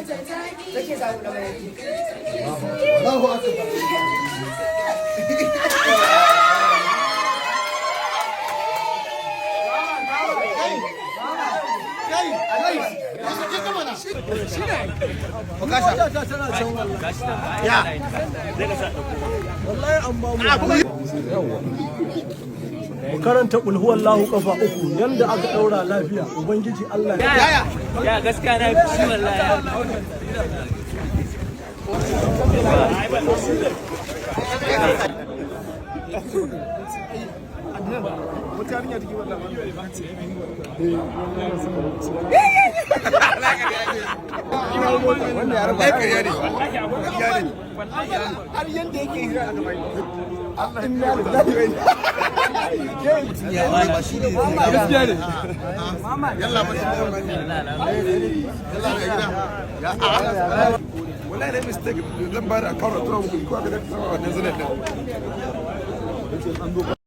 Take za ku da mai. Allahu akbar. Kai, kai, kai, ka mana. Okasha. Ya. Wallahi an ba mu. Mu karanta kulhuwallahu kafa uku, yanda aka daura lafiya, Ubangiji Allah ya Yaya. Ya, gaskiya na fi shi wallahi. Ai ƙarya ne. Ƙarya ne. Har yanda yake hira a gaban Allah, inna lillahi wa inna. Ba shi ne. Gaskiya ne. Yalla ba. Yalla ga gida. Ya a. Wallahi na mistake, zan ba da account a tura muku ko aka da wannan zanen din.